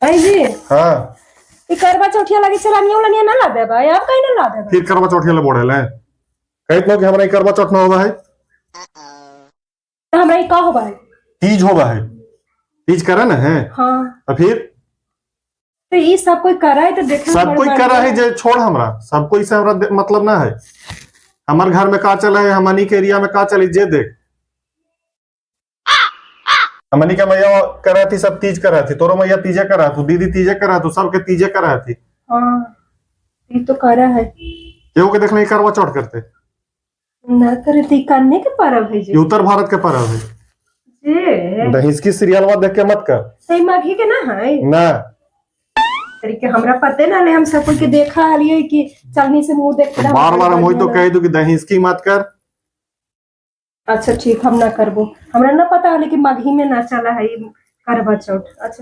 भाई जी। हाँ। ई करवा चौथिया लगी चलानिया उलानिया ना ला देबा, आप कहीं ना ला देबा। फिर करवा चौथिया ले बोले ले कहत नो कि हमरा ई करवा चौथ ना होवा है। तो हमरा ई का होबा है? तीज होवा है, तीज करे ना है। हाँ। और फिर तो ई सब कोई करा है तो देखे सब कोई करा है जे छोड़, हमरा सब कोई से हमरा मतलब ना है। हमार घर में का चला है, हमनी के एरिया में का चली जे देख। हमनी के मैया करा थी सब तीज करा थी, तोरो मैया तीजे करा थी, दीदी तीजे करा थी, सबके तीजे करा थी। हाँ ई तो करा है। केहू के देखले करवा चौथ करते ना करे तो ई कन्ने के परब है जी? ये उत्तर भारत के पर्व है जी। दहिसकी सीरियलवा देख के मत कर। सही माघी के ना है ना तरीके हमरा पते ना ले, हम सब कोई के देखा हलिए कि चलनी से मुंह देख तो बार बार हम वही तो कह दू कि दहिसकी मत कर। अच्छा ठीक, हम ना करबो, हमरा ना पता हले कि माघी में ना चला है करवा चौथ। अच्छा।